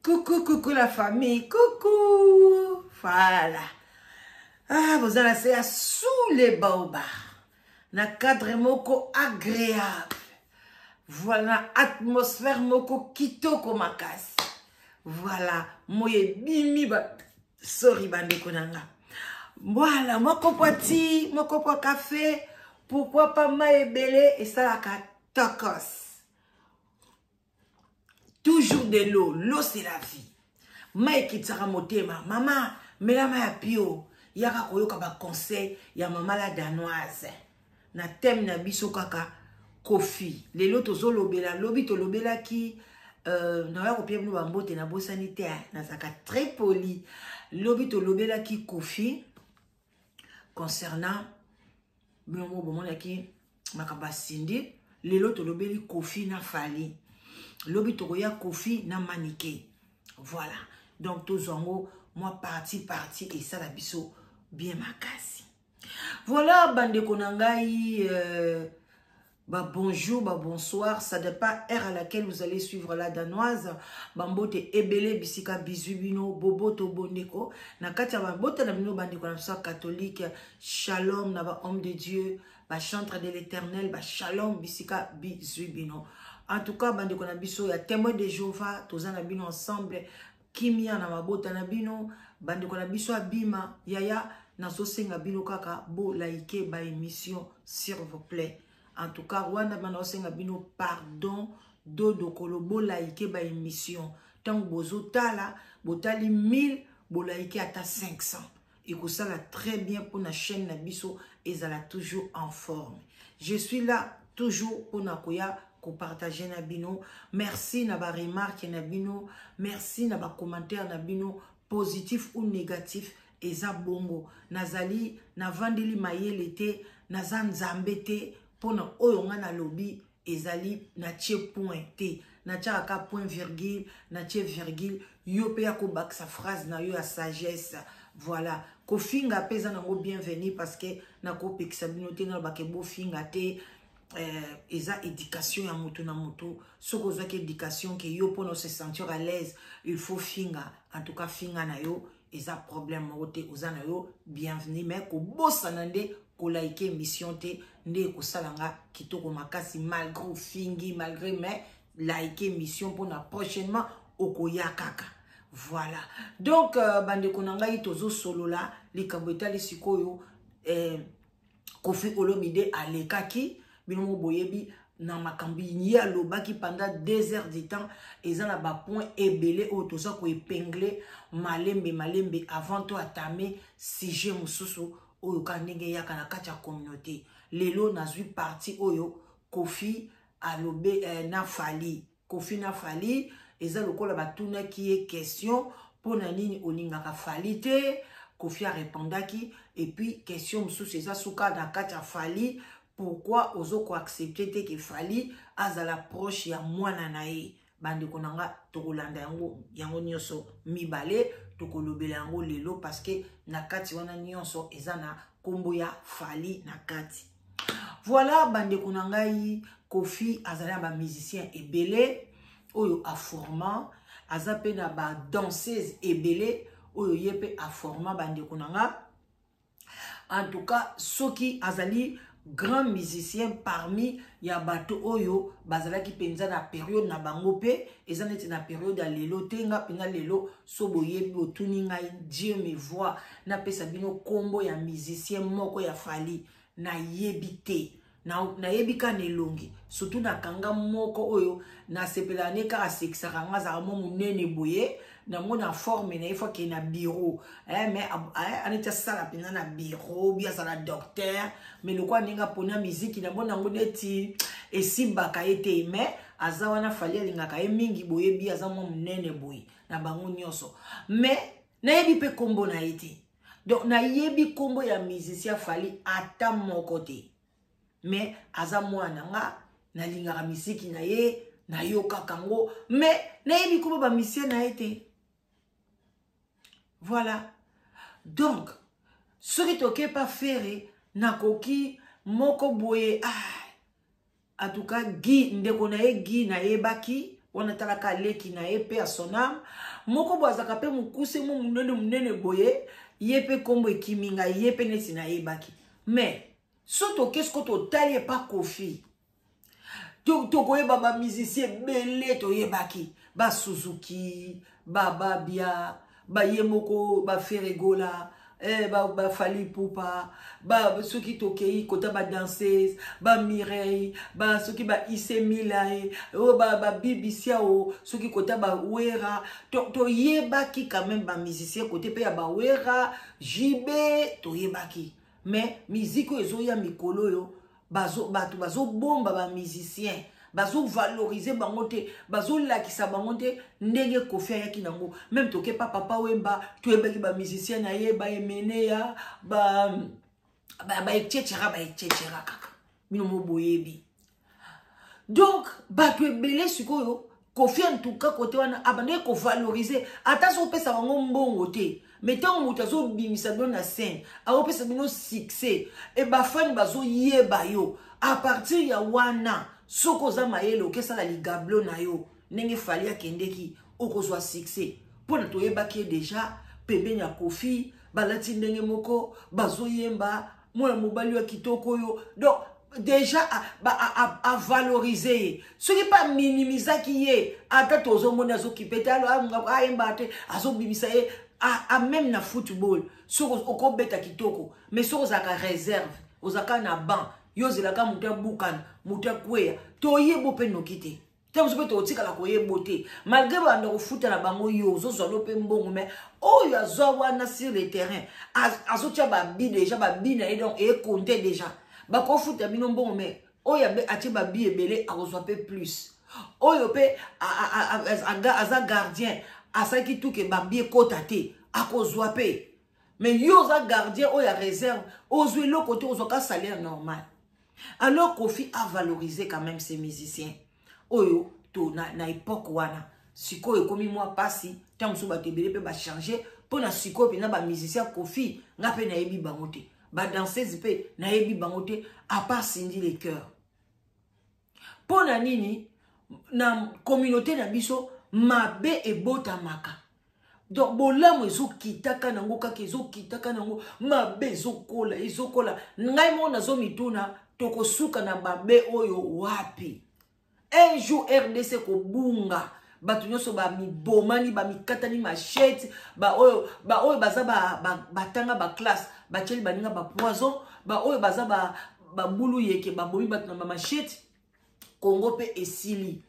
Coucou, coucou la famille, coucou. Voilà. Ah, vous allez c'est sous les baobabs. Na cadre moko agréable. Voilà, atmosphère moko kitoko makasi. Voilà, moye bimi ba sorry bandeko nanga. Voilà, moko po ti, moko po café, pourquoi pas maebele et ça la tokos. Toujours de l'eau, l'eau c'est la vie. Mai ekitisaka motema, mama mela mai ya pio, yaka koyoka ba conseil ya mama la danoise. Na thème na biso kaka Kofi. Lelo tozolobela, lobi tolobelaki naoya kopia bino bambote nabosani te, nazalaka très poli. Lobi tolobelaki Kofi concernant bino moko bomonaki makambo ya Cindy. Lelo tolobeli Kofi na Fally, lobi tokoya Kofi na Manike. Voilà, donc tozwa yango mwa parti parti esala biso bien makasi. Voilà bandeko na ngai, ba bonjour, ba bonsoir, ça dépend heure à laquelle vous allez suivre la danoise. Bambote ebele bisika bizu bino boboto bondeko na kati ya bambote na bino bandeko na biso catholique, shalom na ba homme de Dieu, ba chantre de l'Éternel, ba shalom bisika bizu bino. En tout cas bandeko na biso ya témoin de Jéhovah, toza na bino ensemble, kimia na mabota na bino, bandeko na biso abima yaya, nazosenga bino kaka bo like ba émission s'il vous plaît. En tout cas wana bana osenga bino pardon dodo kolo, bo like ba émission tango bozotala, botali 1000 bo like ata 500, ekosala très bien pour na chaîne na biso ezala toujours en forme. Je suis là toujours pour na koya ko partager na bino. Merci na ba remarque na bino, merci na ba commentaire na bino, positif ou négatif, eza bongo. Nazali navandeli mayele te, naza nzambe te pona oyo nga na lobi ezali na tie point te, na tiaka point virgule, na tie virgule, yo pe ya kobakisa phrase na yo ya sagesse. Voilà, kofinga pe eza nango bienvenue parce que nakopekisa bino te, nalobaka bofinga te. Eza éducation ya motu na motu. Soki ozwaki éducation ke yo mpona se sentir à l'aise il faut finga, en tout cas finga na yo eza problème moko te, oza na yo bienvenue. Mais kobosana nde kolaike émission te, nde ekosala nga kitoko makasi, malgré ofingi, malgré, mais like émission mpona prochainement okoya kaka. Voilà, donc bandeko na ngai tozosolola likambo etali sikoyo Kofi Olomide alekaki bino moko boyebi na makambo ye alobaki pendant 2 heures du temps. Eza na ba point ebele oyo toza koépingler malembe malembe avant to atame sujet mosusu oyo ka ndenge eyaka na kati ya communauté. Lelo nazwi parti oyo Kofi alobe na Fally. Kofi na Fally eza lokola batunaki ye question mpona nini olingaka Fally te, Kofi arépondaki. Et puis question mosusu eza suka na kati ya Fally, pourquoi ozo koaccepte te ke Fally azala proche ya mwana na ye. Bandeko na nga tokolanda yango, yango nyonso mibale tokolobela yango lelo parce que na kati wana nyonso eza na kombo ya Fally na kati. Voilà bandeko na ngai, Kofi azali na ba musicien ebele oyo aforma, aza pe na ba danseuse ebele oyo ye pe aforma bandeko na nga. En tout cas soki azali grand musicien parmi ya bato oyo bazalaki mpenza na période na bango, pe eza neti na période ya lelo te. Nga mpenza lelo so boyebi botuni ngai, Dieu me voit, napesa bino kombo ya musicien moko ya Fally nayebi te, nayebi kaka na elongi, surtout nakanga moko oyo nasepelaka ne kaka asekisaka nga, azalaka mwa monene boye, namona forme na ye fo akende na bureau, mais aneti asala mpenza na bureau bi azala docteur, mais lokola ndenge apona miziki namona yango neti esimbaka ye te, mais aza wana Fally alingaka ye mingi, boyebi aza mwa monene boye na bango nyonso, mais nayebi mpe kombo na ye te. Donc nayebi kombo ya musicien Fally ata moko te, mais aza mwana nga, nalingaka misiki na ye, nayokaka yango, mais nayebi kombo ba musicien na ye te. Voilà, donc soki tokepa Ferre nakoki moko boye, ah, en tout cas Guy, ndeko na ye Guy nayebaki. Wana talaka leki na ye mpe ya son âme moko boye, azalaka mpe mokuse mo monene monene boye, ye mpe nkombo ekimi ngai, ye mpe neti nayebaki. Mais so toke siko totali epa Kofi, tokoyeba bamusicien ebele toyebaki, basuzuki, bababia, baye moko, baFerre Gola, baFally Ipupa, soki tokei kota badanseuse, baMireille, soki baise Milae oyo, babibisia o, soki kota baWera, toyebaki quand même bamusicien kote mpe ya baWera, JB toyebaki. Mais miziki oyo ezoya mikolo oyo, bato bazobomba bamusicien, bazovalorize bango te, bazolakisa bango te ndenge Kofi ayaki nango. Même toke pa Papa Wemba, toyebaki bamusicien na ye, baemeneya, ba, ba, ba etc, ba etc, kaka bino mo boyebi. Donc bato ebele sikoyo, Kofi en tout cas kote wana abandaki kovalorize, ata azopesa bango mbongo te, mais ntango moto azobimisa bino na scène, akopesa bino succès e bafani bazoyeba yo. À partir ya wana, soki oza mayele, okesala ligablo na yo ndenge Fally akendeki, okozwa succès. Mpona toyebaki ye déjà pembeni ya Kofi, balati ndenge moko, bazoyemba mwana mobali ya kitoko oyo. Donc déjà avalorize ye. Soki mpe aminimizaki ye, ata tozomoni azokipe te, ayemba te, azobimisa ye. A même na football, soki okobeta kitoko, mais soki ozalaka réserve, ozalaka na banc, yo ozelaka moto abukana, moto akweya, toyebo mpe noki te. Te mosu mpe tokotikala koyebo te, malgré banda kofuta na bango, yo ozozwa no mpe mbongo. Mais oyo azwa wana sur le terrain, azotia babi déjà, babi na ye, donc ecompte déjà. Bakofuta bino mbongo, mais oyo atie babi ebele akozwa mpe plus. Oyo mpe aza gardien, asalaki tuke babi ekota te, akozwa mpe. Mais yo oza gardien oyo ya réserve, ozwa eloko te, ozwaka salaire normal. Alors Kofi a valorisé quand même ces musiciens oyo to na époque wana. Sikoyo ekomi mwa mpasi, ntango mosusu bato ebele mpe bachange. Mpo na sikoyo mpenza, bamusicien Kofi, nga mpe nayebi bango te, badanseuse mpe nayebi bango te, à part Cindy Le Cœur. Mpo na nini? Na communauté na biso, mabe ebotamaka. Donc bolamu ezokitaka nango kaka, ezokitaka nango, mabe ezokola, ezokola. Ngai moko nazomituna, tokosuka na mabe oyo wapi? Un jour RDC kobunga, bato nyonso bamibomani, bamikatani machette, baoyo ba baza batanga ba baklasse, batieli baninga bapoison, baoyo baza babulu yeke, babomi bato na bamachette. Kongo mpe esili.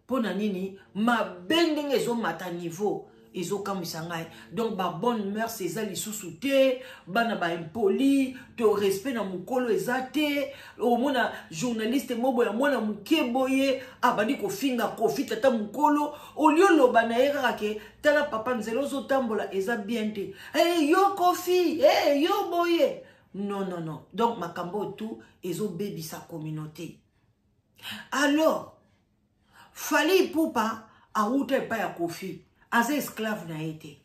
Mpo na nini? Mabe ndenge ezomata niveau, ezokamwisa ngai. Donc babonne mœurs eza lisusu te, bana baimpoli to respect na mokolo eza te. Omona journaliste moko ya mwana moke boye abandi kofinga Kofi, tata mokolo. Olie oloba na ye kaka ke tala papa, nzela ozotambola eza bien te. Hey, yo Kofi, hey, yo boye, non, non, non. Donc makambo oyo tout ezobebisa communauté. Alors Fally Ipupa awuta epai ya Kofi, aza esclave na ye te,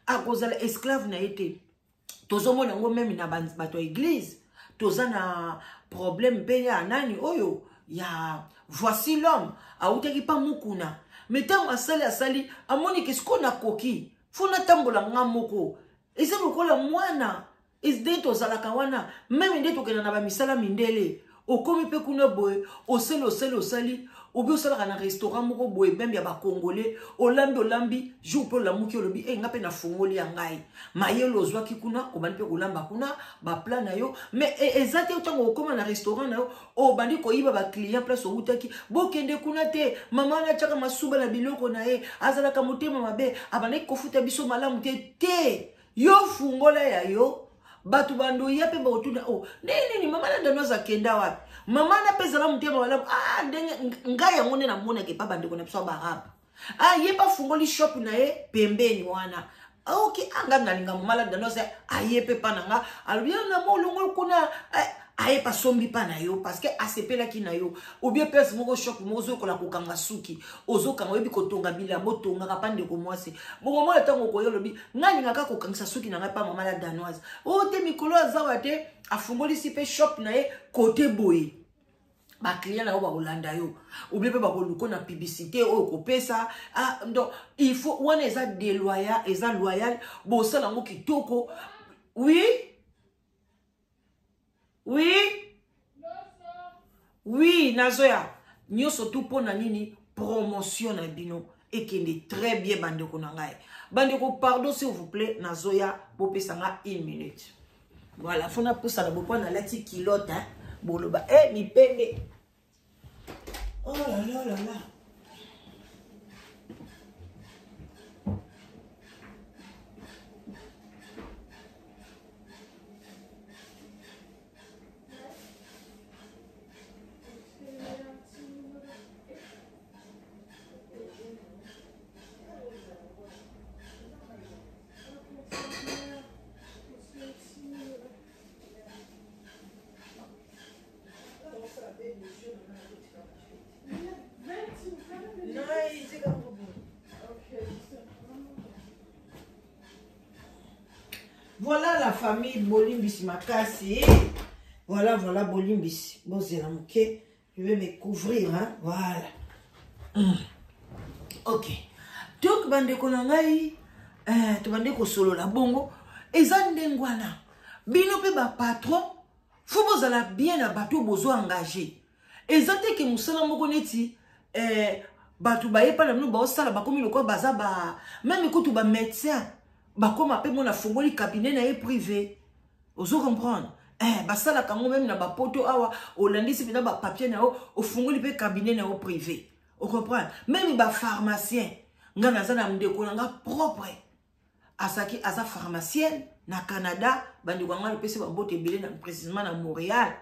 akozala esclave na ye te. Tozomona yango même na bato ya église. Toza na problème mpe ya nani oyo ya Voici l'homme, awutaki mpa Mukuna, mais ntango asali, asali, amoni ke sikoyo nakoki, fo natambola nga moko. Eza lokola mwana nde tozalaka wana, même nde tokenda na bamisala mindele, okomi mpe kuna boye, osali, osali, osali, obi osalaka na restaurant moko boye même ya bacongolais, olambi, olambi, jour mpe olamuki, olobi e, nga mpe nafungoli ya ngai. Mayele ozwaki kuna, obandi mpe kolamba kuna baplat na yo. Mais eza te ntango okóma na restaurant na yo, obandi koyiba baclient place owutaki. Bokende kuna te, mama wana atiaka masuba na biloko na ye, azalaka motema mabe, abandaki kofuta biso malamu te. Te, yo fungola ya yo, bato bando ya mpe bakotuna o oh, ndenge nini mama na danoise akenda wapi, mama na mpe ezala motema malamu. Ah, ndenge ngai yango nde namonaka epa bandeko na biso ya baarabe. Ah, ye mpe afungoli shop na ye pembeni wana. Ah, ok, ah, ngai nalinga mama la danoise, aye mpe mpa na nga, alobi na molongoli kuna, eh, aye pasombi mpa na yo parce que asepelaki na yo. Ou bien place moko, shop moko, ozoyekola kokanga suki, ozokanga, oyebi kotonga bilamba, otongaka mpa ndeko mwasi bongo. Mona ntango okoya, olobi ngai alingaka kokangisa suki na ngai mpa mama la danoise oyo te, mikolo azawa te, afungolisi mpe shop na ye kote boye. Baclient na yo bakolanda yo, obie mpe bakoluka na publicité oyo okopesa. Ah, donc il faut wana eza déloyal, eza loyal, bosala yango kitoko. Oui, oui, oui, nazoya nyonso tu. Mpo na nini? Promotion na bino ekende très bien. Bandeko na ngai, bandeko, pardon, s'il vous plaît, nazoya, bopesa nga une minute. Voilà, faut napusana bopo, nalati culotte, hein? Boloba e mipende. Oh là là là là. Voilà la famille, bolimbisi makasi. Voilà, voilà, bolimbisi. Bozela moke, je vais me couvrir, hein? Voilà. Ok, donc bandeko na ngai, tobande kosolola bongo. Eza ndenge wana. Bino mpe bapatron, faut bozala bien na bato oyo bozo engage. Eza te ke mosala moko neti bato bayepa na bino baosala, bakomi lokola baza ba même kutu bamédecin, bakoma mpe mona afongoli cabinet na ye privé. Ozo comprendre? Basalaka yango même na bapoto awa. Olandisi mpenza bapapier na yo, ofungoli mpe cabinet na yo privé. Ocomprendre? Même bapharmacien, nga naza na ndeko na nga propre, azalaki, aza pharmacienne na Canada. Bandeko yango alopesi bambote ebele, na précisément na Montréal.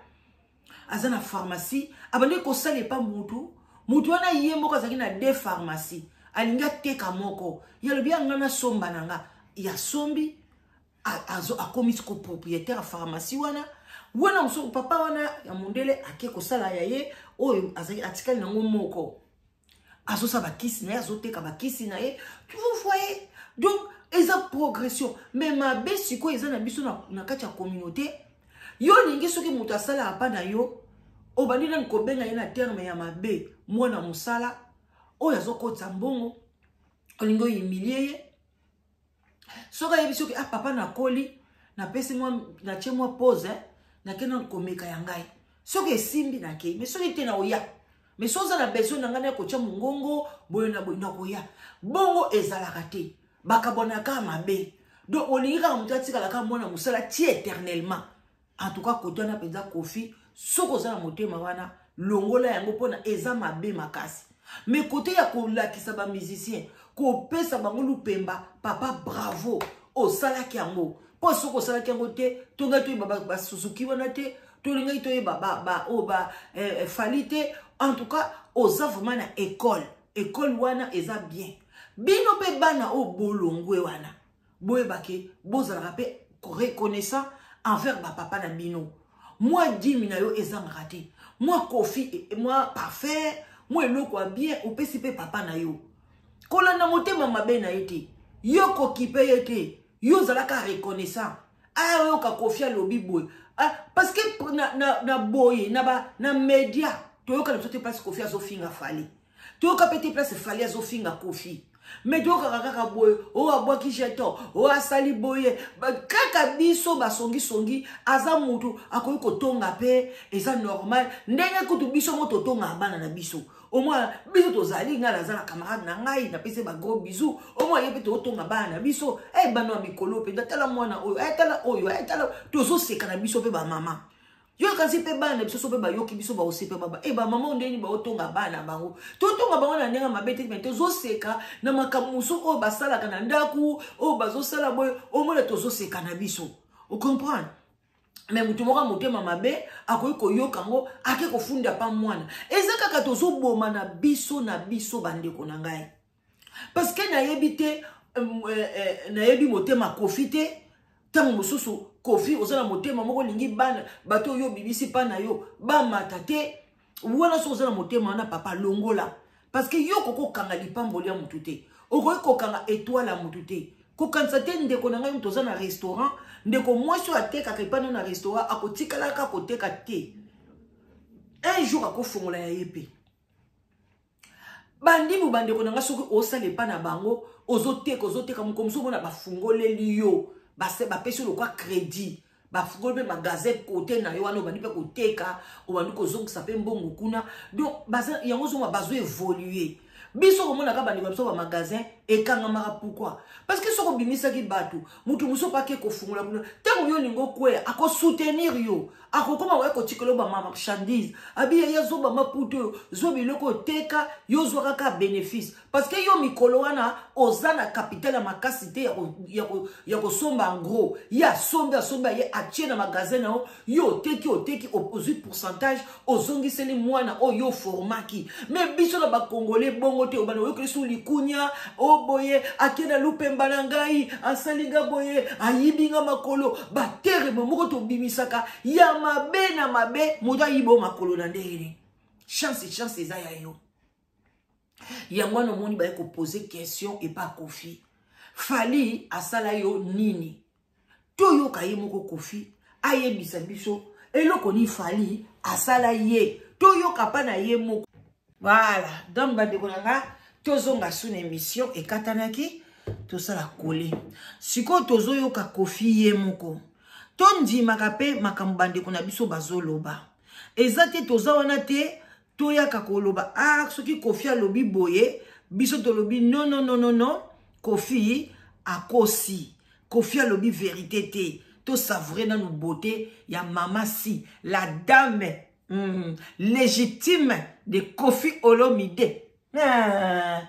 Aza na pharmacie, abandi kosala epa mutu. Mutu wana ye moko azalaki na deux pharmacie, alingi ateka moko. Ye alobi: "Ya nga, nasomba na nga." Ya sombi, akomi siko propriétaire ya pharmacie wana. Wana mosusu, papa wana ya mondele ake kosala ya ye oyo azalaki, atikali nango moko, azosala bakisi na ye, azoteka bakisi na ye. Vous voyez? Donc eza progression. Mais mabe sikoyo eza na biso na kati ya communauté. Yo olingi soki moto asalaka mpa na yo, obandi nani kobenga ye na terme ya mabe, mwana mosala oyo azokotisa mbongo, olingi ohumilie ye. Soki ayebi, soki: "Ah papa, nakoli, napesi mwa, natie mwa pause, nakei nanu komeka ya ngai, soki esimbi nakei, mais soki te nakoya, mais so oza na besoin na ngai na kotia mongongo boye na boye, nakoya." Bongo ezalaka te, bakabwanaka mabe. Donc olingi kaka moto atikala kaka mwana mosala ti éternellement. En tout cas, kote wana mpenza, Kofi, soki oza na motema wana, longola yango, mpona eza mabe makasi. Mais kote ya kolakisa bamusicien, kopesa bango lupemba, papa, bravo, osalaki yango. Mpo soki osalaki yango te, tongai toyeba basuzuki wana te, tolingaki toyeba oyo bafali te. En tout cas, oza vraiment na école. École wana eza bien. Bino mpe bana oyo bolongwe wana, boyebake bozalaka mpe reconnaissant envers bapapa na bino. Mwa dîme na yo ezangaka te, mwa kofi, mwa parfum, mwa eloko ya bien, opesi mpe papa na yo. Kolanda motema mabe na ye te, yo kokipe ye te, yo ozalaka reconnaissant. Ayoka Kofi alobi boye, ah, parce que na boye na média toyoka na biso te place Kofi azofinga Fali, toyoka mpe te place Fali azofinga Kofi. Mais toyokaka kaka boye: oyo abwaki jeton, oyo asali boye. Kaka biso basongisongi. Aza mutu akoki kotonga mpe, eza normal. Ndenge kutu biso mo totongaka bana na biso, omoi biso tozali, ngai naza na camarade na ngai, napesi bagros bisous, omoi ye mpe tozotonga bana na biso. E bana ya mikolo mpenza, tala mwana oyo, e tala oyo, e tala, tozoseka na biso mpe bamama. Yo kasi mpe bana na biso so mpe bayoki biso, baosepe baba e bamama ndeni baotonga bana bango. Totonga bango na ndenge mabe te, mais tozoseka na makambo mosusu oyo basalaka na ndako, oyo bazosala boye, omona tozoseka na biso. Ocomprendre? Mais motu moko ya motema mabe akoki koyoka yango, ake kofunda pa mwana. Eza kaka tozoboma na biso na biso, bandeko na ngai, parce que nayebi te, nayebi motema Kofi te. Ntango mosusu Kofi oza na motema moko, olingi bana bato oyo obibisi mpa na yo bamata te. Wana soki oza na motema wana, papa, longola, parce que yo okoki kokanga lipamboli ya motu te, okoki kokanga étoile ya motu te. Kokanisa te, ndeko na ngai, moto oza na restaurant, ndeko mwasi oyo atekaka epano na restaurant akotikalaka koteka te. Un jour akofongola ya ye mpe. Bandimbu, bandeko na nga, soki osala epa na bango, ozoteka, ozoteka, moko mosusu omona bafungoleli yo, bapesi yo lokwa crédit, bafungoli mpe magasin kote na yo wana, obandi mpe koteka, obandi kozongisa mpe mbongo kuna. Donc yango ozonga, bazo évolue. Biso komonaka bandeko na biso, bamagasin ekangamaka. Pourquoi? Parce que soki obimisaki bato, motu mosusu mpe ake kofungola kuna. Ntango yo olingi okweya, akosoutenir yo, akokoma koya kotikela yo bamarchandise, abi ye azoba maputa oyo, zwa biloko oteka, yo ozwa kaka bénéfice, parce que yo mikolo wana oza na capital ya makasi te ya kosomba. En gros, ye asombi, asombi, aye atie na magasin na yo, yo oteki, oteki, ozwi pourcentage, ozongiseli mwana oyo oformaki. Mais biso na bakongole bongo te. Obana oyokeli su likunya o boye, ake na lupemba na ngai, asali nga boye, ayibi nga makolo. Baterme moko tobimisaka ya mabe na mabe. Moto ayiba o makolo na ndenge nini? Chance, chance eza ya yo. Yango wana omoni baye kopose question epa Kofi: Fally asala yo nini? Toyoka ye moko Kofi ayebisa biso eloko nini Fally asala ye. Toyoka mpa na ye moko. Voilà, donc bandeko na nga, tozonga su na émission ekatanaki, tosala kole. Sikoyo tozoyoka Kofi ye moko. Tondimaka mpe makambo bandeko na biso bazoloba. Eza te toza wana te, toyaka koloba: ah, soki Kofi alobi boye, biso tolobi non, non, non, non, non, Kofi akosi, Kofi alobi vérité te. Tosavoure nanu beauté ya mama si la dame légitime de Kofi Olomide. Ah,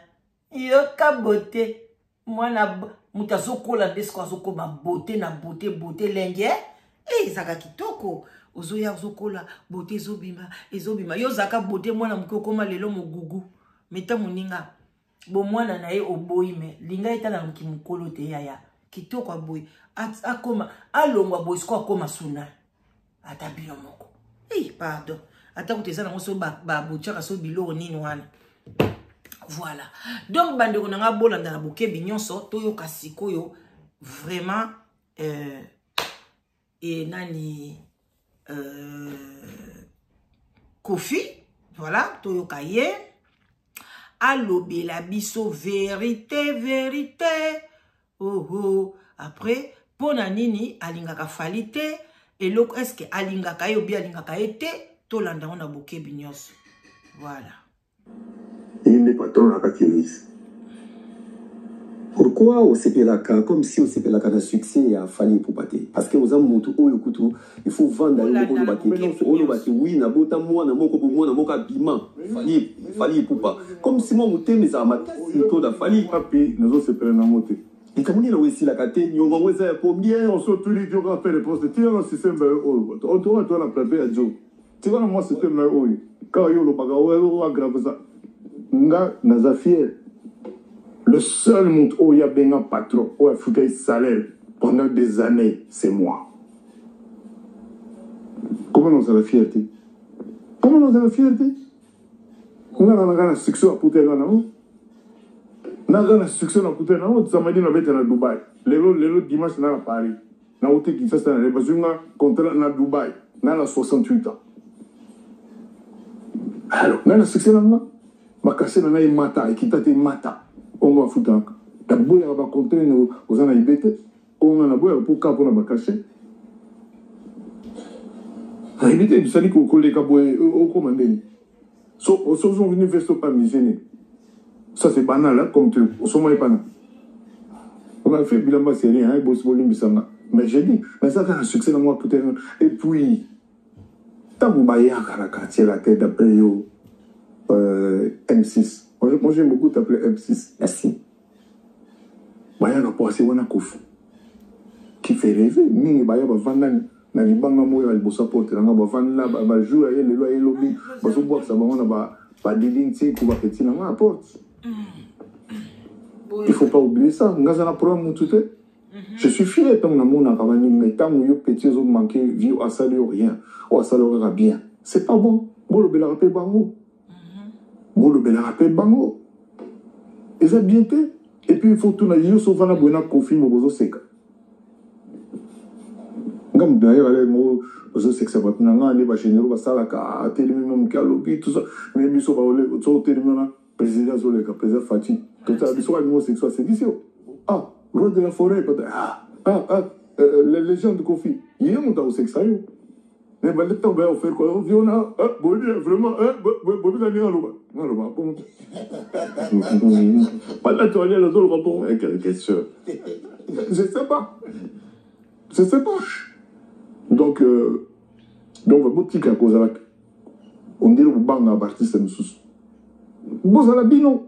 yoka beauté, mwana moto azokola nde siko azokoma beauté na beauté, beauté lenge e ezalaka kitoko. Ozoya, ozokola, beauté ezobima, ezobima. Yo ozalaka beauté mwana moke, okóma lelo mogugu meta moninga bomwana na ye oboyi. Me linga etala moki mokolo te, yaya kitoko aboyi, akoma alongwa boye, siko akoma suna ata bino moko. Ei, pardon, ata kutu eza nango so babotiaka so biloko nini wana. Voilà, donc bandeko na nga, bolanda na bokebi nyonso. Toyoka sikoyo vraiment e nani, Kofi. Voilà, toyoka ye alobela biso vérité, vérité. Oho, après, mpo na nini alingaka Fally te? Eloko est-ce alingaka ye obi alingaka ye te? Tolanda yango na bokebi nyonso. Voilà. Ye nde patron na kati église. Pourquoi osepelaka comme si osepelaka na succès ya Fally Ipupa te? Parce que oza motu oyo kutu il faut vanda yo moko, olobaki, olobaki: "Oui, nabota mwana moko bo mwana moko abima Fally, Fally Ipupa." Comme si mwa motema ezala makasi to na Fally. Wapi nazosepela nango te? Likambo nini yango esilaka te? Niongo yango eza ya combien? So tuli tioka mpe réponse tika na système na yo oyo otoka toa na plateau ya jo, tika na mwa système na yo oyo kaka yo olobaka oyo agravesa nga. Naza fier, le seul moto oyo abenga patron, oyo afuta ye salaire pendant des années, c'est moi. Comment nazala fier te? Comment nazala fier te? Nga na na succès aputela nango, naza na succès na kuta nango. Samedi nabeta na Dubai, lelo lelo dimanche na na Paris, nauti Kinshasa na bazwi nga contrat na Dubai na na 68 ans. Alors nga na succès na nga, bakase na ngai emata, ekita te, emata. Ongo afutaka, naboyaka bacontraint. Oza na ibe te, oyo nga naboyaka mpo ka mpona bacachets. Nayebi te, bisali koleka boye, okoma ndeni so ozongi vesto pa musée nini. Ça, c'est banal, hein, comme truc. Osomoni pana on a fait bilamba, c'est rien, hein, bolimbisanga. Mais j'ai dit, mais ça kaka succès na moi peut-être. Et puis ntango bayaka na quartier la tête, d'après yo, M6, moi j'aime beaucoup t'appeler M6. Merci. Bayaka po ase wana Kofi qui fait rêver mingi. Baya bavanda na libanga moko ya liboso ya porte nanga, bavanda bajour aye lelo, aye lobi, bazobwakisa bango na badidi ntiku bapeti nanga na porte. Il faut pas oublier ça. Nga aza na problème mutu te. Je suis fier ntango namonaka baninga. Ntango yo petit ozomanke vie, asali yo rien, oyo asali yo kaka bien, c'est pas bon. Bolobelaka mpe bango, bolobelaka mpe bango, eza bien te. Et puis il faut tuna yo so ovanda boye na Kofi moko, ozoseka. Nga moto nayeba lelo moko ozosekisa bato na nga nde bagénéraux basalaka, atelemi mwa moke, alobi tout ça. Mais biso so otelemi wana, président azoleka, président Fatshi, totala biso alingi osekisa, asekisi yo. Ah, roi de la forêt, ah, ah, ah, la légende Kofi, ye moto akosekisa yo. Mais bande ntango baya ofere kwa viona boyebi vraiment, boyebi na ndenge aloba, nga aloba bongo banda toalia, nazoloba bongo. Quelle question? Je sais pas, je sais pas. Donc botika kozala ondele kobanga baartiste mosusu. Bozala bino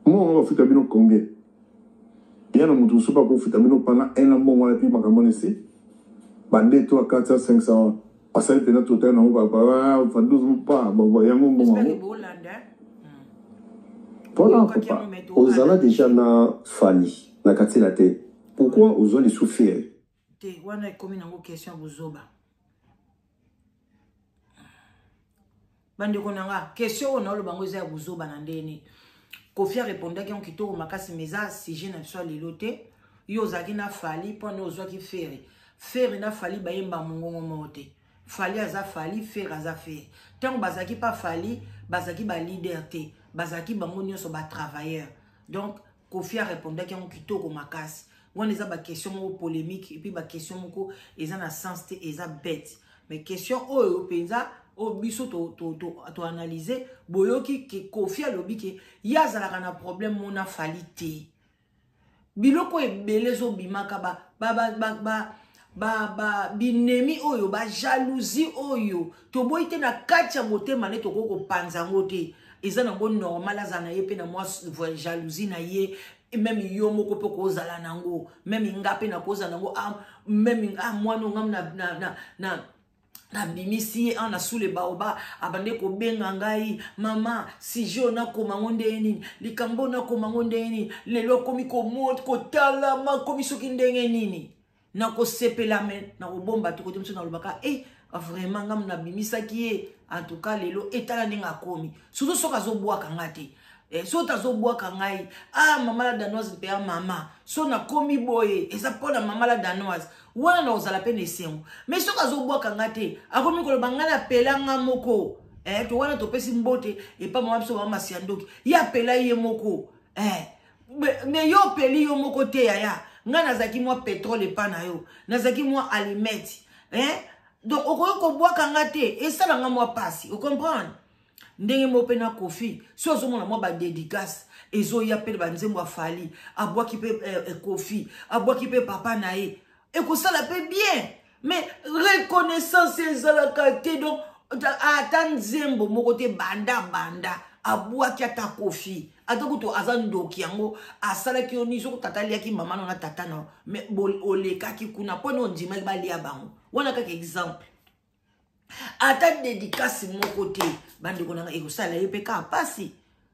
mbongo, bafuta bino combien? Ya na moto mosusu bakofuta bino pendant un an, mbongo wana mpe makambo wana esi ba 2, 3, 4, 500 basali mpenza total nango ba 12 pa yango mbongo yango. Voilà, papa. Ozala déjà na Fally na kati la te, pourquoi ozwa lisusu Ferre? Te, wana ekomi nango question ya bozoba. Bandeko na nga, question oyo naoloba yango eza ya bozoba na ndeni. Kofi arépondaki yango kitoko makasi, mais eza sujet na biso ya lelo te. Yo ozalaki na Fally, mpona ozwaki Ferre. Ferre na Fally bayemba mongongo moko te. Fally aza Fally, Ferre aza Ferre. Ntango bazalaki pa Fally, bazalaki baleader te, bazalaki bango nyonso batravailleur. Donc Kofi arépondaki yango kitoko makasi. Wana eza baquestion moko polémique, et puis baquestion moko eza na sens te, eza bête. Mais question oyo mpenza oyo biso toanalyse to, to, to boyoki ke Kofi alobi ke ye azalaka na problème mona Fally te. Biloko ebele ezobimaka, ba, ba, ba, ba, ba, ba, ba binemi oyo, bajalousie oyo toboyi te na kati ya motema nde tokoki kopanza yango te. Eza nango normal, azala na ye mpe na mwa jalousie na ye. Même yo moko mpe kozala nango, même nga mpe nakozala nango. Ah, même ah, mwana ongam na nabimisi ye na sous le baoba, abande kobenga ngai mama, sujet oyo nakoma ngo ndenge nini, likambo oyo nakoma ngo ndenge nini, lelo akomi kotalama, komi soki ndenge nini. Nakosepela me nakobomba te. Kote mosusu nalobaka e vraiment ngamu nabimisaki ye, en tout cas lelo etala ndenge akomi. Surtout soki azobwaka nga te, soki azobwaka ngai, ah, mama la Danoise mpe ya mama, so nakomi boye eza mpona mama la Danoise, wana na kozala mpe na esengo. Mais soki azobwaka nga te, akomi koloba ngai napela nga moko, to wana topesi mbote epa mama biso, mama Masiandoki, ye apela ye moko, Mais yo opeli yo moko te, yaya. Ngai nazalaki mwa pétrole epa na yo, nazalaki mwa alimete, eh? Donc okoki kobwaka nga te, esala nga mwa pasi, ocomprendre? Ndenge moko mpe na Kofi, so ozomona mwa badédicace ezoya mpe banzembo ya Fally, abwaki mpe Kofi, abwaki mpe papa na ye, ekosala mpe bien. Mais reconnaissance ezalaka te. Donc ata nzembo moko te banda banda abwaki ata Kofi, ata kutu aza ndoki yango asalaki yo nini? Soki tata aliaki mama no na tata na, mais olekaki kuna mpona ondimaki balia bango. Wana kaka exemple. Ata dédicace moko te, bandeko na ngai, ekosala ye mpe kaka mpasi.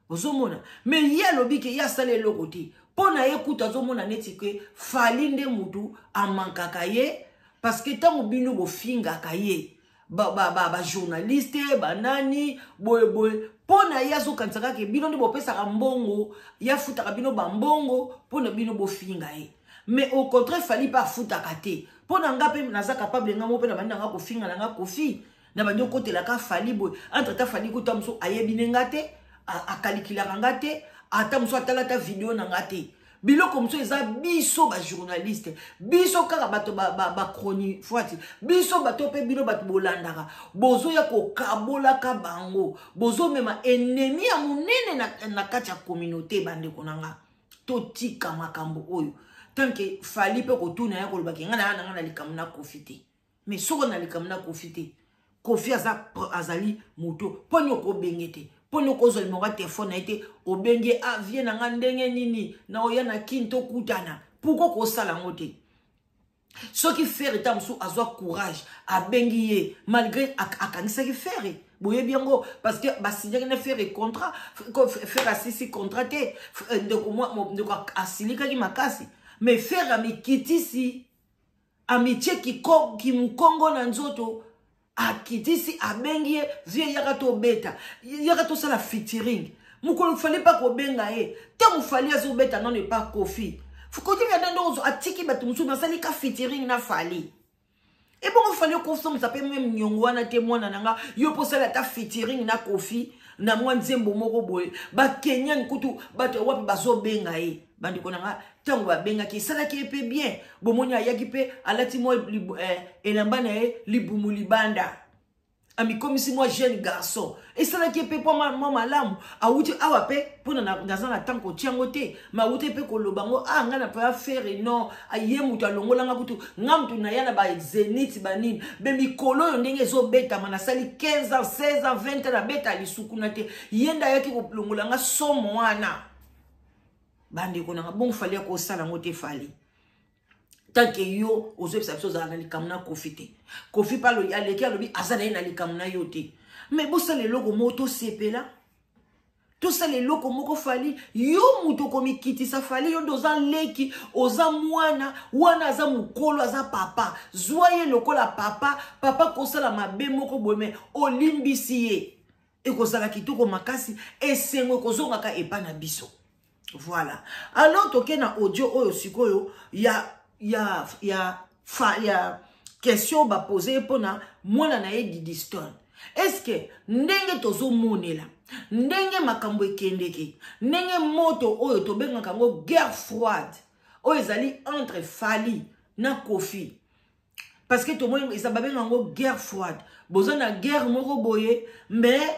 Ozomona, mais ye alobi ke ye asala eloko te mpo na ye. Kutu azomona neti ke Fally nde mutu amankaka ye, parce que ntango bino bofingaka ye, bajournaliste ba, ba banani boyeboye, mpo na ye azokanisa kaka bino nde bopesaka mbongo, ye afutaka bino bambongo mpo na bino bofinga ye. Mais au contraire, Fally mpe afutaka te. Mpo na nga mpe naza capable, nga mo mpe na bandi na nga kofinga na nga Kofi, na bandi okotelaka Fally boye. Entre ta Fally kuta mosusu ayebi ne nga te, akalikilaka nga te, ata mosusu atala ata video na nga te. Biloko mosusu eza biso bajournaliste, biso kaka bato bachronifuati, biso bato mpe bino bato bolandaka, bozoya kokabolaka bango, bozomema ennemi ya monene na kati ya communauté. Bandeko na nga, totika makambo oyo. Tant que Fally mpe kotuna ya kolobaki ngai na nanga na likambo na Kofi te. Mais soko na likambo na Kofi te, Kofi aza, azali moto mponi okobenge te, mponi okozwa numéro ya telefone na ye te, obenge a vie na nga ndenge nini na oya na kini tokutana. Pourquoi kosala yango te? Soki Ferre ta mosusu azwa courage, abengi ye, malgré akangisaki Ferre, boyebi yango, parce que basignaki na Ferre contrat, Ferre asisi contrat te, ndeko ndeko asilikaki makasi. Mais Ferre amikitisi, amitie kimukongo na nzoto, akitisi, abengi ye: "Vie, yaka tobeta, yaka tosala featuring." Mokolo Fally mpa kobenga ye, ntango Fally azobeta nano epa Kofi, Kofi ya ndenge atiki bato mosusu, basali ka featuring na Fally. Ebongo Fally okosongisa mpe meme niongo wana te, mwana na nga. Yo mpo osala ata featuring na Koffi na mwa nzembo moko boye. Bakenyan kutu bato ya wapi bazobenga ye. Bandeko na nga, ntango babengaki esalaki ye mpe bien. Bomoni ayaki mpe alati mwa elamba na ye libumu libanda, amikomisi mwa jeune garçon, esalaki ye mpe mpo mwa malamu. Awuti awa mpe mpona naza na ntango kotia yango te, ma awuti mpe koloba ngo, ah, ngai na mpe Ferre non, ye moto alongolanga kutu nga motu naya na bazenith banini be mikolo oyo ndenge ezobetama, nasali 15 ans, 16 ans, 20 ans nabeta lisuku na te, ye nde ayaki kolongola nga somo wana. Bandeko nanga, bongo Fally akosala yango te? Fally, tant que yo ozoyebisa biso ozala na likambo na Koffi te, Koffi mpe aleki alobi aza na ye na likambo na yo te, mais bosala eloko moko tosepela, tosala eloko moko. Fally, yo moto okomikitisa. Fally, yo nde oza leki, oza mwana wana, aza mokolo, aza papa. Zwa ye lokola papa. Papa kosala mabe moko boye, mais olimbisi ye, ekozala kitoko makasi, esengo ekozongaka epa na biso. Voilà, alors toke na audio oyo sikoyo ya question bapose ye mpona mwana na ye Didi Stone. Est-ce ndenge tozomonela, ndenge makambo ekendeke, ndenge moto oyo tobengaka yango guerre froide oyo ezali entre Fally na Koffi, parce que tomoni eza babenga yango guerre froide, boza na guerre moko boye, mais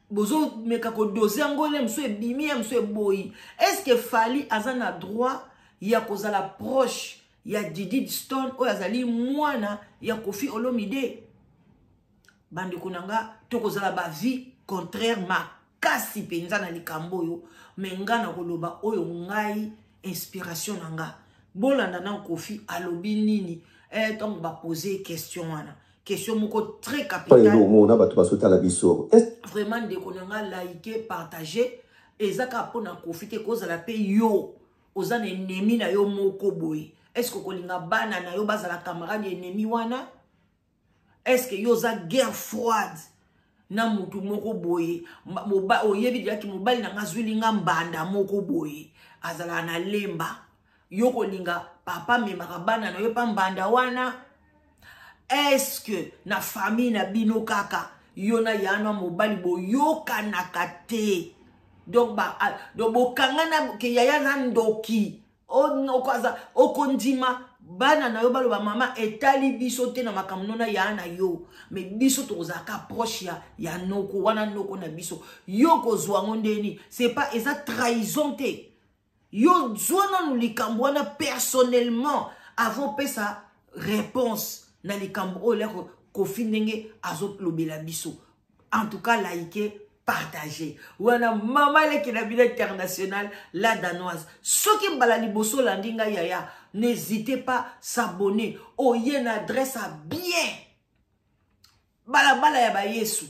bozomeka kodose yango, ye mosusu ebimi, ye mosusu eboyi. Est ce que Fally aza na droit ya kozala proche ya Didi Stone oyo azali mwana ya Koffi Olomide? Bandeko na nga, tokozala baavis contraire makasi mpenza na likambo oyo, mais nga na koloba oyo ngai inspiration na nga. Bolanda na Koffi alobi nini ntango bapose question wana, question moko très capitale. Omona bato bazotala biso. Vraiment, ndeko na nga, like, partage. Eza kaka mpona Koffi te, kozala mpe yo oza na ennemi na yo moko boye, est ce que okolinga bana na yo bazala camarade ya ennemi wana? Est ce que yo oza guerre froide na mutu moko boye, oyebi diaki mobali na nga azwili nga mbanda moko boye, azalaka na lemba, yo kolinga papa amemaka bana na yo mpa mbanda wana? Est-ce que na famille na bino kaka yo na yana mobali boyokanaka te, donc ba donc bokangana ke yaya na ndoki, okondima bana na yo baloba mama etali biso te na makambo nona ya na yo, mais biso tokozalaka proche ya noko wana, noko na biso? Yo kozwa yango ndeni? C'est pas eza trahison te? Yo zwa nanu likambo wana personnellement avant opesa réponse na likambo oyo leko Koffi ndenge azolobela biso. En tout cas, like, partager. Wana mama leki na bino international, la Danoise. Soki mbala liboso olandi ngai, yaya, n'hésitez pas s'abonner. Oye na adresse ya bien, balabala ya bayesu,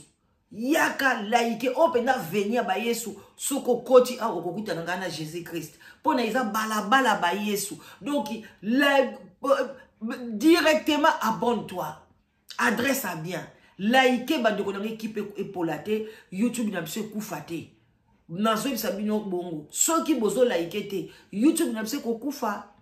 yaka like oyo mpenza veni ya bayesu. Soki okoti awa, okokutana ngai na Jésus Christ, mpona eza balabala bayesu. Donc la, directement abonne-toi, adresse à bien, like. Bandeko na ngai, ekipe epola te, YouTube na biso ekufa te. Nazoyebisa bino bongo, soki bozolike te, YouTube na biso ekokufa.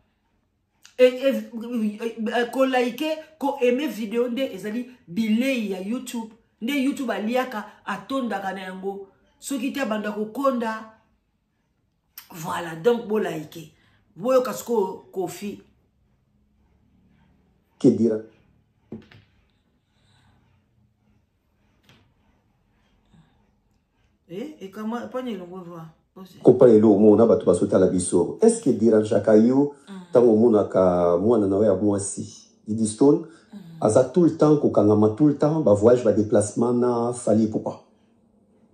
Kolike, koaime video nde ezali bilei ya YouTube, nde YouTube aliaka, atondaka na yango. Soki te, abanda kokonda. Voilà, donc bolike, boyoka sikoyo Koffi. Kedira. Ekama mpona elongo va. Kopa lelo omona bato bazotala biso, est ce que dérangeaka yo ntango omonaka mwana na yo ya mwasi Didi Stone aza tout le temps kokangama, tout le temps bavoyage, badéplacement na Fally Ipupa?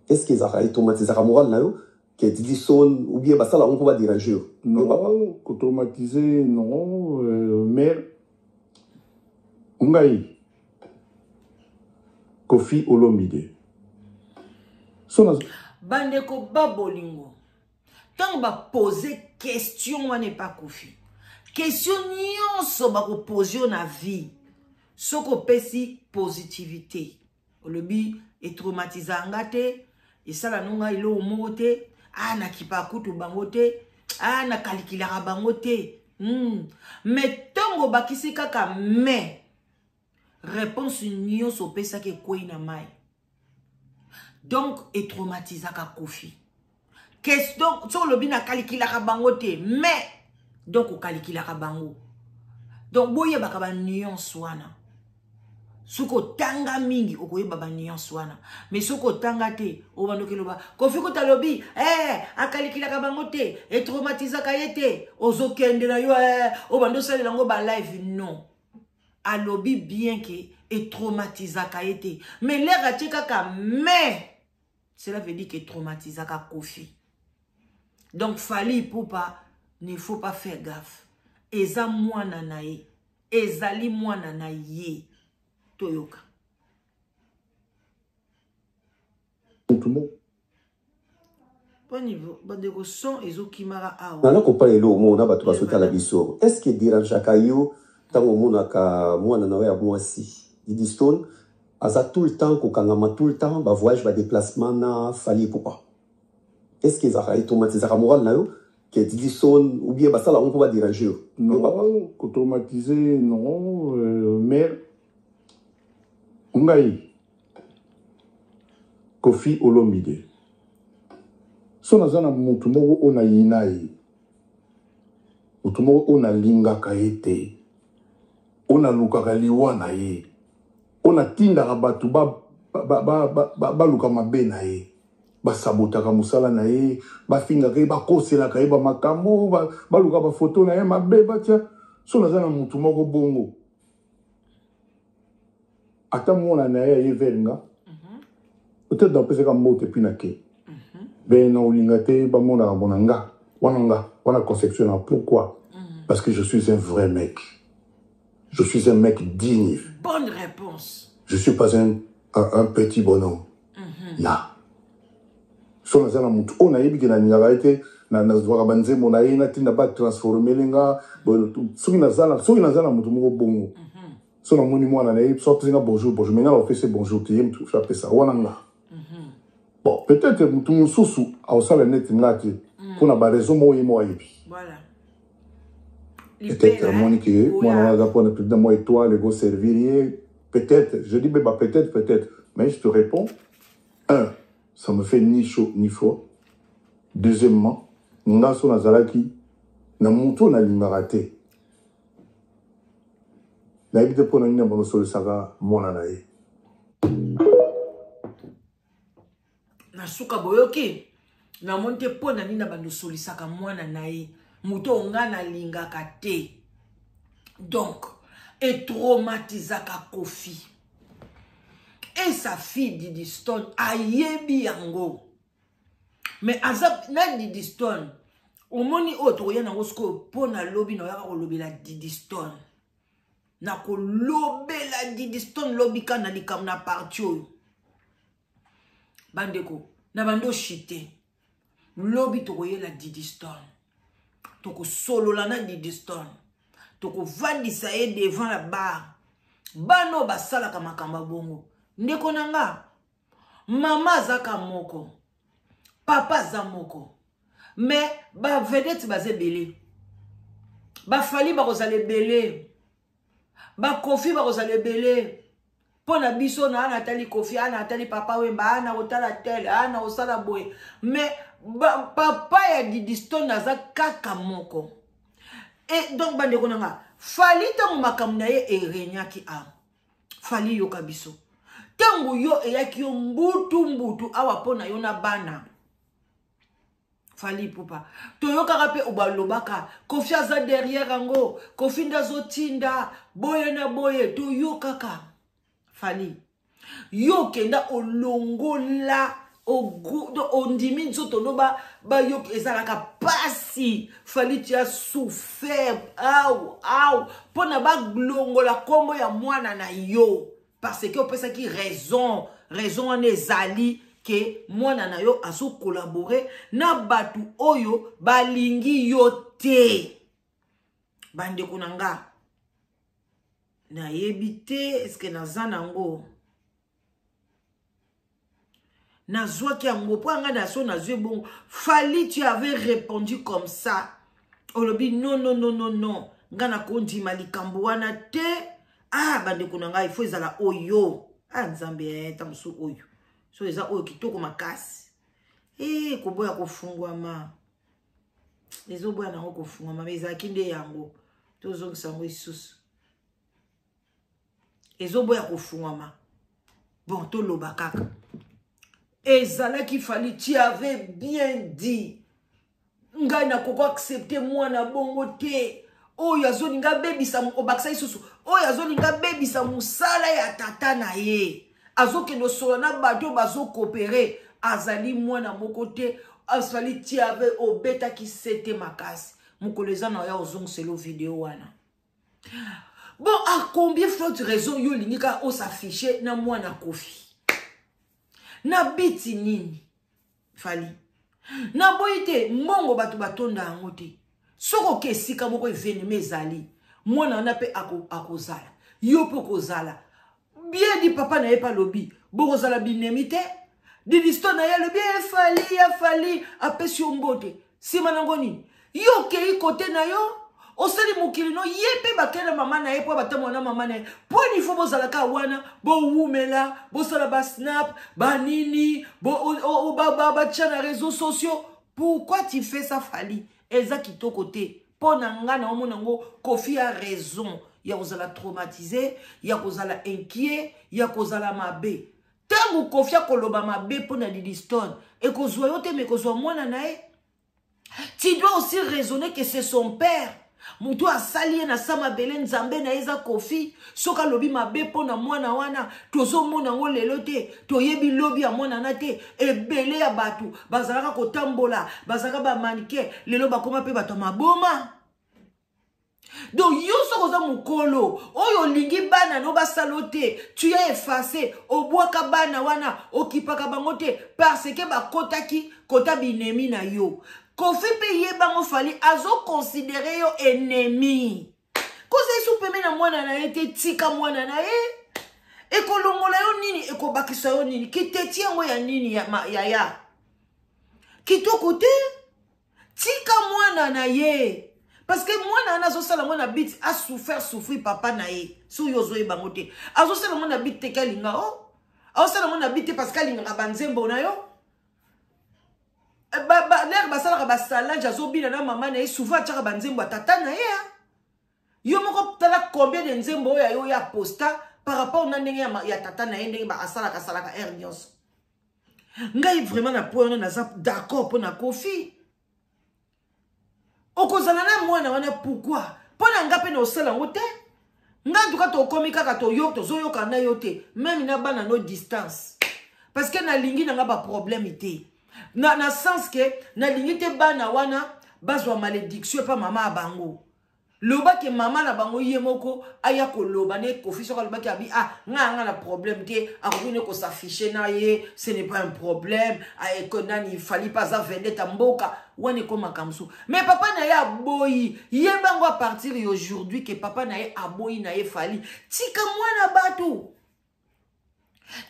Est ce que ezalaka etraumatisaka moral na yo ke Didi Stone, ou bien basala yango mpo badérange yo? Non, kotraumatiser non, mais ngai Koffi Olomide so na Bandeko babolingo, ntango bapose question wana epa Koffi, question nyonso bakopose yo na vie, soki opesi positivité, olobi etraumatisa nga te, esala no ngai eloko moko te, a nakipa kutu bango te, a nakalikilaka bango te. Mais ntango obakisi kaka mais. Réponse nyonso opesaki ekwei na mai. Donc etraumatisaka Kofi. Question soki olobi nakalikilaka bango te, mais donc okalikilaka bango. Donc boyebaka ba nuance wana. Soki otanga mingi okoyeba ba nuance wana, mais soki otanga te obandoki loba Kofi kuta alobi akalikilaka bango te, etraumatisaka ye te, ozokende na yo obandi osalela yango ba live. Non, alobi bien ke etraumatisaka ye te, mais l'air atie kaka mais cela veut dire que traumatisaka Kofi. Donc Fally Ipupa ne faut pas faire gaffe, eza mwana na ye, ezali mwana na ye. Toyoka bandeko son ezokimaka awa. Nana kopala eloko moko na bato bazotala biso. Est ce que dérangeaka yo ntango omonaka mwana na yo ya mwasi Didi Stone aza tout le temps kokangama, tout le temps bavoyage, badéplacement na Fally Ipupa? Est ce que ezalaka etraumatisaka moral na yo ke Didi Stone ou bien basala yango mpo badérange yo? Non, kotraumatiser non, mais ngai Kofi Olomide, so naza na mutu moko oyo nayina ye, mutu moko oyo nalingaka ye te, oyo nalukaka liwa na ye, oyo natindaka bato baluka mabe na ye, basabotaka mosala na ye, bafingaka ye, bakoselaka ye bamakambo, baluka bafoto na ye mabe batia. So naza na mutu moko bongo, ata mwana na ye aye vers nga, peut-être napesaka mbote puis nake ben na olinga te bamonaka mona nga wana, nga wana conception na. Pourquoi? Parce que je suis un vrai mec, je suis un mec digne. Bonne réponse. Je suis pas un petit bonhomme na so naza na motu oyo nayebi ke nalingaka ye te, nazwaka banzembo na ye, natinda batransformele nga. Soki naza na motu moko bongo, so namoni mwana na ye, so apesi nga bonjour, bonjour, mais nga na opesi bonjour te, ye motu so apesa wana nga. Bon, peut-être motu mosusu aosala neti nga te mpona baraison moko ye moko ayebi. Peut-être amoni ke mwana wana aza mpona président mwa étoile ekoservir ye. Peut-être, je dis beba peut-être, peut-être, mais je te réponds: un, ça me fait ni chaud ni froid. Deuxièmement, nga so nazalaki na motu oyo nalingaka te, nayebi te mpona nini na bonosolisaka mwana na ye. Na suka boyoki, namoni te mpo na nini na bandosolisaka mwana na ye, moto oyo nga nalingaka te. Donc etraumatisaka Kofi et sa fille Didi Stone ayebi yango, mais aza na Didi Stone. Omoni oyo tokoya nango sikoyo mpo na lobi, na oyaka kolobela Didi Stone, nakolobela Didi Stone lobi ka na likambo na parti oyo. Bandeko na bando shite, lobi tokoyela Didi Stone, tokosolola na Didi Stone, tokovandisa ye devant la barre. Bana oyo basalaka makambo ya bongo, ndeko na nga, mama azaka moko, papa aza moko, mais bavedete baza ebele, bafali bakozala ebele, bakofi bakozala ebele. Mpo na biso na ana atali Kofi, ana atali Papa Wemba, ana kotala tel, ana kosala boye, mais papa ya Didi Stone aza kaka moko. Et donc bandeko na nga, Fally ntango makambo na ye eregnaki awa, Fally yoka biso, ntango yo eyaki yo mbutu mbutu awa mpo na yo na bana Fally Ipupa, toyokaka mpe balobaka Kofi aza derrière yango, Kofi nde azotinda boye na boye. Toyokaka Fally, yo okenda olongola, ondimi nzoto no bayoki, ezalaka pasi. Fally, tu as souffert aw aw mpona balongola nkombo ya mwana na yo, parce que opesaki raison. Raison wana ezali ke mwana na yo azokolabore na bato oyo balingi yo te. Bandeko na nga, nayebi te eske naza nango, nazwaki yango mpo anga na so nazwi bongo. Fally, tu avais répondu comme ça, olobi non, non, non, non, non, nga nakondima likambo wana te. Ah, bandeko na ngai, fo ezala oyo. Ah, Nzambe, eh, ta mosusu oyo. So eza oyo kitoko makasi. Eh, koboya kofungwama. Ezoboya nango kofungwama, mais ezalaki nde yango. Tozongisa yango lisusu. Ezoboya kofungwama. Bon, toloba kaka. Ezalaki Fally, tu avais bien dit. Ngai nakoko accepte mwana bongo te. Oyo azolinga abebisa, obakisa lisusu, oyo azolinga abebisa mosala ya tata na ye. Azokende osola na bato bazokopere. Azali mwana moko te. Azali tu avais obetaki sete makasi. Mokolo eza na ya ozongiselo video wana. Bon, à combien forte raison yo olingi kaka osaffiche na mwana Koffi? Na biti nini? Fally. Naboyi te mbongo bato batonda yango te. Soki oke esika moko evenema ezali, mwana wana mpe akozala. Yo mpe okozala. Bien dit papa na ye mpe alobi, bokozala binemi te. Didisto na ye alobi, eh, Fally, ya Fally, apesi yo mbote. Sima nango nini? Yo okei kote na yo, osali mokili no, ye mpe bakei na mama na ye mpo batambola na mama na ye. Mpo nini fo bozalaka wana, bowumela, bosala ba snap, ba nini, batia na réseaux sociaux. Pourquoi tu fais ça, Fally? Eza kitoko te. Mpo na nga na omona yango, Koffi a raison ya kozala traumatisé, ya kozala inquiet, ya kozala mabe. Tango Koffi akoloba mabe mpo na Didi Stone, ekozwa yo te, mais ekozwa mwana na ye. Tu dois aussi raisonner que c'est son père. Mutu asali ye na sa mabele, Nzambe na ye eza Koffi. Soki alobi mabe mpo na mwana wana, tozomona yango lelo te, toyebi lobi ya mwana na te. Ebele ya bato bazalaka kotambola, bazalaka ba mannequin, lelo bakoma mpe bato ya maboma. Donc yo soki oza mokolo oyo olingi bana no basala te, tu as effacé, obwaka bana wana, okipaka bango te parce que bakotaki kota binemi na yo. Koffi mpe ye bango Fally azo considérer yo ennemi. Koza yesu pembe na mwana na ye te, tika mwana na ye. Ekolongola yo nini, ekobakisa yo nini? Kiteti yango ya nini ya, ma, ya, ya. Kitoko te. Tika mwana na ye. Parce que mwana wana azosala ngo na bit, a souffert, souffrir papa na ye. So yo ozoyeba ngo te. Azosala ngo na bit te kalinga o. Azosala ngo na bit te parce que alingaka ba nzembo na yo. Ba, ba, l'air basalaka ba salage azobina na mama na ye, souvent atiaka ba nzembo ya tata na ye. Yo moko tala combien de nzembo oyo ya yo ya posta par rapport na ndenge ya tata na ye, ndenge ba asalaka, asalaka air nyonso. Ngai vraiment na point wana naza d'accord mpo na Koffi. Okozala na mwana wana pourquoi? Mpo na nga mpe na osala yango te. Nga en tout cas tokomi kaka tozoyoka na yo te, même na bana no distance. Parce que nalingi na nga ba problème te. Na sens que nalingi te bana wana bazwa malédiction epa mama ya bango. Lobaki mama na bango ye moko aya koloba ne Koffi soki alobaki abi, ah, nga nga na problème te, akoki ne kosafficher na ye, ce n'est pas un problème, ah, eko nani, Fally pas aza vedette ya mboka, wana ekomaka mosusu. Mais papa na ye aboyi, ye bango à partir ya aujourd'hui que papa na ye aboyi na ye Fally, tika mwana bato.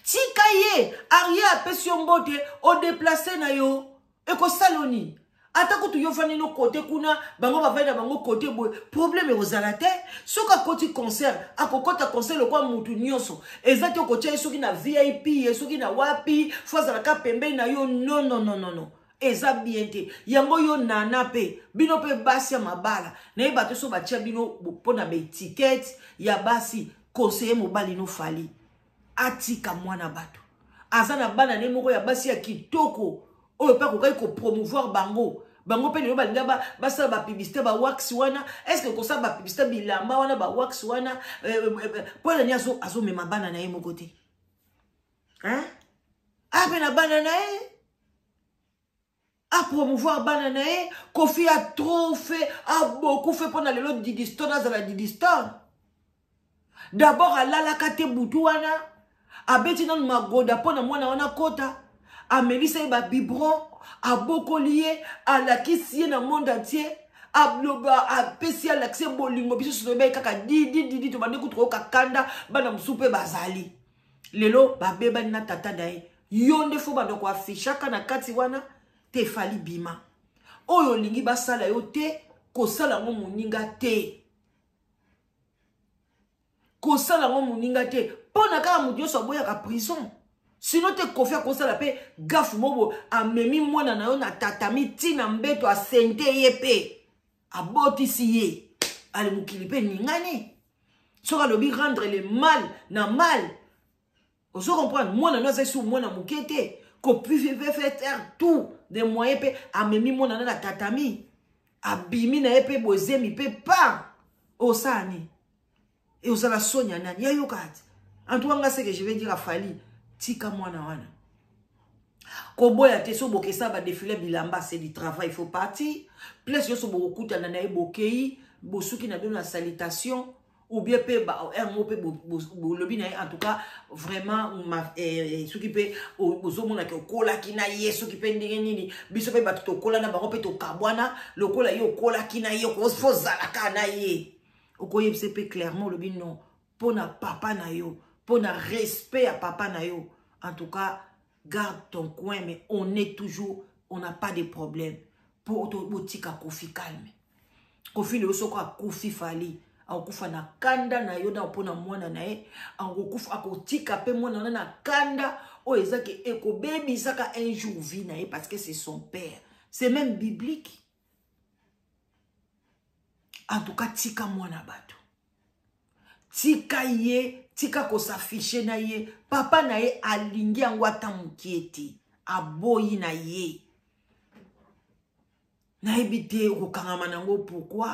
Tika ye, arie apesi yo mbote, o déplacer na yo, ekosala nini? Ata kutu yo fandi no kote kuna, bango bavandi na bango kote boye, problème ekozala te. Soki akoti concert, akokota concert lokwa mutu nyonso. Eza te okotia ye soki na VIP, ye soki na wapi, fo azalaka pembeni na yo. Non, non, non, non, non. Eza bien te. Yango yo nana pe, bino pe basi ya mabala, nayeba te so batia bino mpona ba étiquette ya basi, conseiller mobali no Fally. Atika mwana bato. Aza na bana ne moko ya basi ya kitoko oyo mpe akokaki kopromouvoir bango. Bango mpe lelo balinga basala ba publicité ba wax wana. Est-ce que kosala ba publicité bilamba wana ba wax wana, mpo na nini azomema bana na ye moko te? Hein? Ape na bana na ye, a promouvoir bana na ye. Koffi a trop fait, a beaucoup fait mpona lelo Didi Stone azala Didi Stone. D'abord alalaka te butu wana, abeti nanu magoda mpona mwana wana kota, amelisa ye ba biberon, abokoli ye, alakisi ye na monde entier, aloba, apesi ye, alakisi ye bolingo. Biso soki toyebi kaka Didi Didi, tobandi kutu koyoka kanda. Bana mosusu mpe bazali lelo babebani na tata na ye. Yo nde fo banda koafishaka na kati wana te. Fally bima, oyo olingi basala yo te, kosala yango moninga te. Kosala yango moninga te mpo na kaka moto nyonso aboyaka prison. Sino te Kofi akosala mpe gafe mobo, amemi mwana na yo na tatami ntina mbeto, asente ye mpe abotisi ye, ale mokili mpe ningani. Soki alobi rendre le mal na mal, ozo comprendre, mwana no azali su mwana moke te, kopi faire tout de moyen mpe amemi mwana na na tatami, abimi na ye mpe bozemi mpe pa osala nini? E ozala soni ya nani ya yoka ati. En tout cas, nga, ce que je vais dire à Fally, tika mwana wana, koboya te. So bokesa badéfilé bilamba, c'est du travail, il faut partir. Place nyonso bokokutana na ye, bokei, bosuki na bino na salutation ou bien mpe yango mpe bolobi na ye. En tout cas, vraiment, soki mpe ozomonaki okolaki na ye, soki mpe ndenge nini, biso mpe bato tokola na bango mpe tokabwana, lokola ye okolaki na ye, ozalaka na ye, okoyebisa mpe clairement, olobi non, mpo na papa na yo, mpo na respect ya papa na yo. En tout cas, garde ton coin, mais on est toujours, on n'a pas de problème. Mpo botika Kofi calme. Kofi lelo soko akufi, Fally akokufa na kanda na yo na mpona mwana na ye, akokufa, akotika mpe mwana wana na kanda oyo ezaki ekobebisaka un jour vie na ye, parce que c'est son père, c'est même biblique. En tout cas, tika mwana bato, tika ye, tika kos'afficher na ye. Papa na ye alingi yango ata mokie te, aboyi na ye. Nayebi te okokangama nango pourquoi.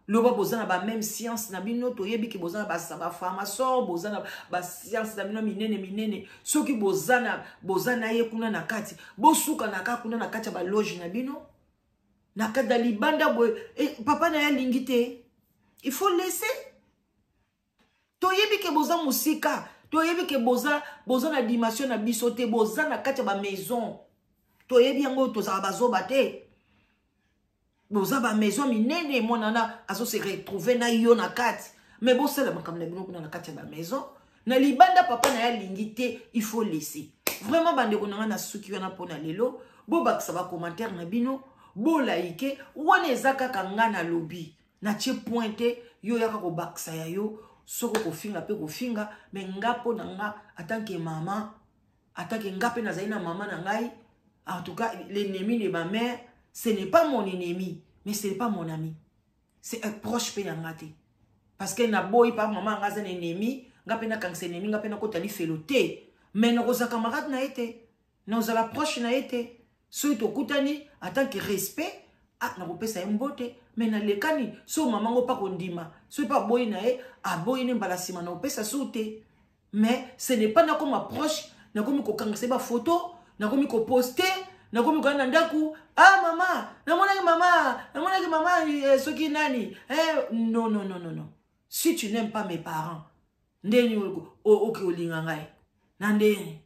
Loba boza na bameme science na bino, toyebi ke boza na bafranc-maçon, boza na bascience na bino minene minene. Soki boza na ye kuna na kati, bosuka na kaka kuna na kati ya baloge na bino, na kati ya libanda boye. Papa na ye alingi te, il faut laisser. Toyebi ke boza mosika, toyebi ke boza na dimension na biso te, boza na kati ya bamaison, toyebi yango, tozala bazoba te. Boza bamaison minene, mwana wana azose retrouver na yo na kati, mais bosala makambo na bino kuna na kati ya bamaison. Na libanda, papa na ye alingi te, il faut laisser. Vraiment, bandeko na ngai, na suki wana mpona lelo. Bobakisa bacommentaire na bino, bolike wana. Eza kaka ngai nalobi, natie point te. Yo yaka kobakisa ya yo, soki kofinga mpe kofinga. Mais nga, mpo na nga, atanke mama, atanke nga mpe nazali na mama na ngai, en tout cas, l'ennemi de ma mère, ce n'est pas mon ennemi, mais ce n'est pas mon ami, c'est un proche mpe na nga te, parce que naboyi pa mama nga aza na ennemi, nga mpe nakangisa ennemi, nga mpe nakota lifelo te. Mais nakozala camarade na ye te, nazala proche na ye te. Soki tokutani, en tant que respect, ah, nakopesa ye mbote, mais nalekani. So mama ngo mpa kondima, soki mpe aboyi na ye, aboyi ne mbala nsima nakopesa su te. Mais ce n'est pas nakoma proche, nakomi kokangisa ye bafoto, nakomi koposter, nakomi koya na ndako: "Ah mama, namonaki mama, namonaki mama." Soki nani, non, non, non, non, non. Si tu n'aimes pas mes parents, ndeni oke olinga ngai na ndeni?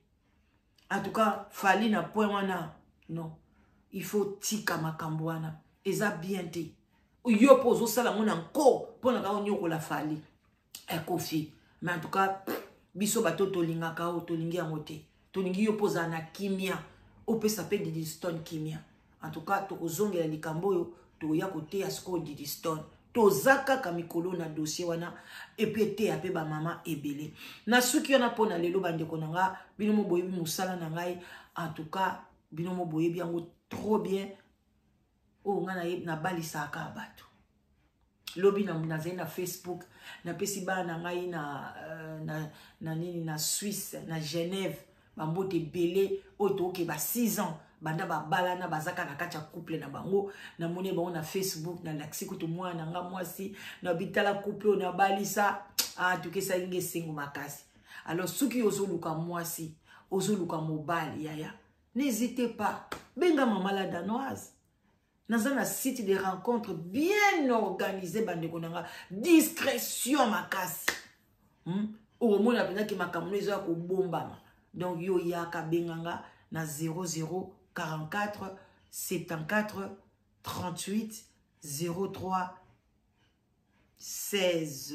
En tout cas, Fally, na point wana, non, il faut tika makambo wana, eza bien te. Yo mpo ozosala yango na nko mpo na kaka onyokola Fally, Ekofi. Mais en tout cas, biso bato tolingaka oyo, tolingi yango te. Tolingi yo mpo ozala na kimia, opesa mpe Didi Stone kimia. En tout cas, tokozongela likambo oyo, tokoya koteya sikoyo Didi Stone. Toza kaka mikolo na dossier wana, et puis eteya mpe bamama ebele. Na suki wana mpo na lelo, bandeko na nga. Bino mo boyebi mosala na ngai. En tout cas, bino mo boyebi yango trop bien. Oyo ngai nabalisaka bato. Lobi nazali na Facebook, napesi bana na ngai na nini, na Suisse, na Genève, bambote ebele. Oyo tokokeba 6 ans banda babalana, baza kaka na kati ya couple na bango. Namoni bango na Facebook, nalakisi kutu mwana na nga mwasi na bitala couple oyo nabalisa. Antuka, esalingi esengo makasi. Alors, soki ozoluka mwasi, ozoluka mobali, yaya, n'hésitez pas, benga Mama la Danoise. Naza na site de rencontre bien organisé, bandeko na nga, discrétion makasi, Okomona mpenzaki makambo no ezoya kobombama. Donc yo yaka, benganga na 0044 74 38 03 16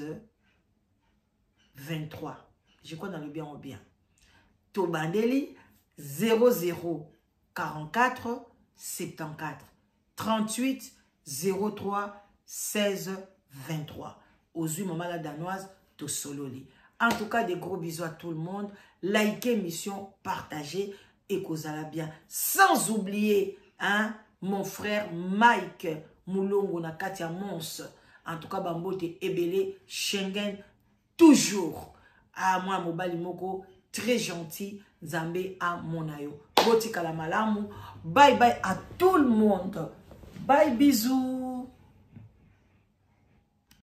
23. Je crois nalobi yango bien. Tobandeli 00 44 74 38 03 16 23. Ozwi Mama la Danoise. Tosololi. En tout cas, des gros bisous à tout le monde. Likez mission, partagez ekozala bien. Sans oublier, hein, mon frère Mike Moulongo na kati ya Mons. En tout cas, bambote ebele, Schengen toujours. Ah, moi, mobali moko, très gentil, Nzambe amona yo. Botikala malamu. Bye bye à tout le monde. Bye, bisous.